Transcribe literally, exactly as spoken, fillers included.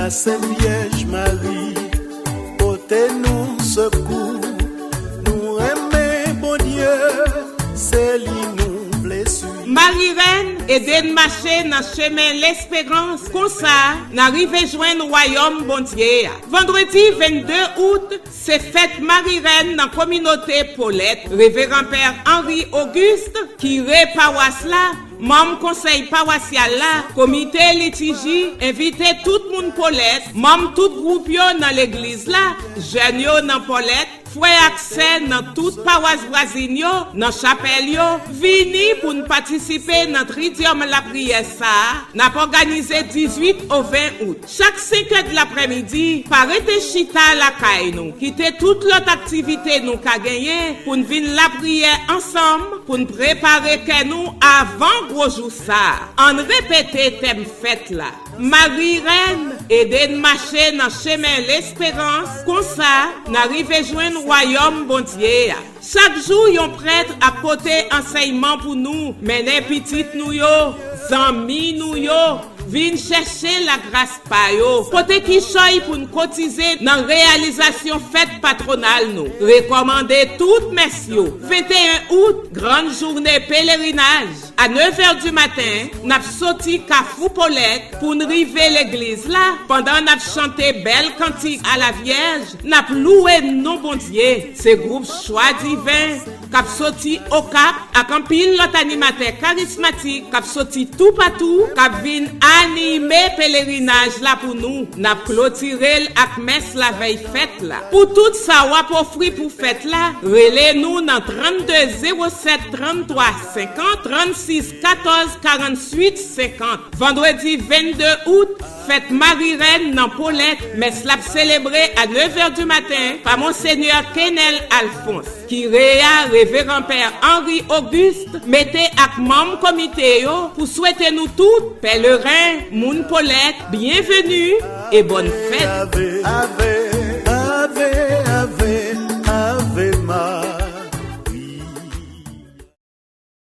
Sent Vyèj Mari, pote nou sekou. Nou renmen Bondye, se li nou vle swiv. Mari Rèn, ede n mache nan chemen lesperans, konsa n a rive jwenn wayòm Bondye a. Vandredi vennde out, se fèt Mari Rèn nan kominote Polèt. Reveran Pè Henri Auguste, kire pawas la, manm konsèy pawasyal la, komite litiji, envite tout moun Polèt, manm tout gwoup yo nan legliz la, jèn yo nan Polèt, frè ak sè nan tout pawas vwazin yo, nan chapèl yo, vini pou n patisipe nan tridyòm lapriyè sa a n ap òganize dizuit o ven out. Chak senk è d laprèmidi, pa rete chita lakay nou. Kite tout lòt aktivite nou ka genyen pou n vin lapriyè ansanm, pou n prepare kè nou avan gwo jou sa a. Ann repete tèm fèt la. Mari Rèn, ede n mache nan chemen lesperans, konsa n a rive jwenn wayòm Bondye a. Chak jou, yon prèt ap pote ansèyman pou nou, mennen pitit nou yo, zanmi nou yo, vin chèche lagras pa yo, pote kichòy pou n kotize nan reyalizasyon fèt patwonal nou. Rekòmande tout mès yo, venteyen out, grann jounen pelerinaj. A nèf è di maten, n ap soti Kafou Polèt pou n rive legliz la, pandan n ap chante bèl kantik a Lavyèj, n ap louwe non Bondye. Se gwoup Chwa Diven k ap soti Okap ak anpil lòt animatè karismatik k ap soti toupatou k ap vin anime pelerinaj la pou nou. N ap klotire l ak mès lavèy fèt la. Pou tout sa w ap ofri pou fèt la, rele nou nan trannde zewo sèt, tranntwa senkant, trannsis katòz, karantuit senkant. Vandredi vennde out, fèt Mari Rèn nan Polèt, mès l ap selebre a nèf è di maten pa Monsenyè Kenel Alphonse. Kire a, Reveran Pè Henri Auguste, mete ak manm komite yo pou swete nou tout, pèleren, moun Polèt, byenveni e bòn fèt.